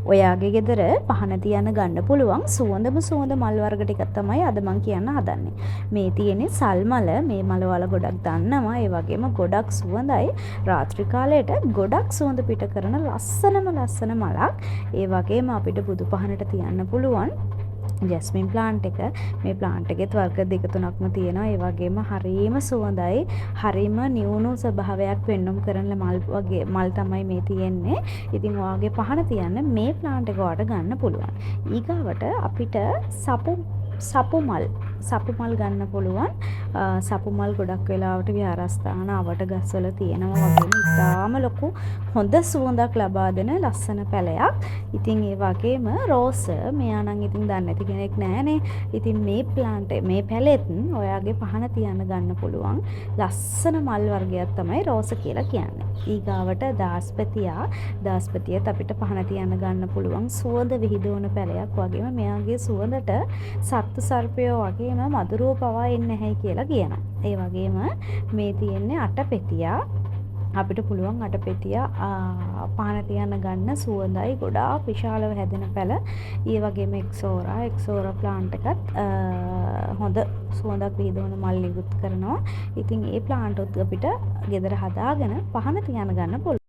ඔයාගේ ගෙදර පහන තියන්න ගන්න පුළුවන් සුවඳම සුවඳ මල් වර්ග ටිකක් තමයි අද මං කියන්න හදන්නේ. මේ තියෙන්නේ සල් මල. මේ මල ඔයාලා ගොඩක් දන්නවා. ඒ වගේම ගොඩක් සුවඳයි. රාත්‍රී කාලයට ගොඩක් සුවඳ පිට කරන ලස්සනම ලස්සන මලක්. ඒ වගේම අපිට බුදු පහනට තියන්න පුළුවන් ජැස්මින් ප්ලාන්ට් එක. මේ ප්ලාන්ට් එකෙත් වර්ග දෙක තුනක්ම තියෙනවා. ඒ වගේම හරීම සුවඳයි. හරිම නිවුණු ස්වභාවයක් පෙන්නුම් කරන මල් වගේ මල් තමයි මේ තියෙන්නේ. ඉතින් ඔයාගේ පහන තියන්න මේ ප්ලාන්ට් එක ඔයාට ගන්න පුළුවන්. ඊගාවට අපිට සපු සපු මල් සපු මල් ගන්න පුළුවන්. සපු මල් ගොඩක් වෙලාවට විහාරස්ථාන අවට ගස්වල තියෙනවා වගේම ඉතාම ලොකු හොඳ සුවඳක් ලබා දෙන ලස්සන පැලයක්. ඉතින් ඒ වගේම රෝස, මෙයා නම් ඉතින් දන්නේ නැති කෙනෙක් නෑනේ. ඉතින් මේ ප්ලාන්ට් මේ පැලෙත් ඔයාගේ පහන තියන්න ගන්න පුළුවන් ලස්සන මල් වර්ගයක් තමයි රෝස කියලා කියන්නේ. ඊගාවට දාස්පතියා. දාස්පතියත් අපිට පහන තියන්න ගන්න පුළුවන් සුවඳ විහිදුවන පැලයක් වගේම මෙයාගේ සුවඳට සත්තු සර්පයෝ වගේම මදුරුවෝ පවා එන්නේ නැහැයි කියලා කියනවා. ඒ වගේම මේ තියෙන්නේ අටපෙතියා. අපිට පුළුවන් අටපෙතියා පහන තියන්න ගන්න. සුවඳයි, ගොඩාක් විශාලව හැදෙන පැල. ඒ වගේම එක්සෝරා එක්සෝරා ප්ලාන්ට් එකත් හොඳ සුවඳක් විහිදුවන මල් නිකුත් කරනවා. ඉතින් ඒ ප්ලාන්ටුත් අපිට ගෙදර හදාගෙන පහන තියන්න ගන්න පුළුවන්.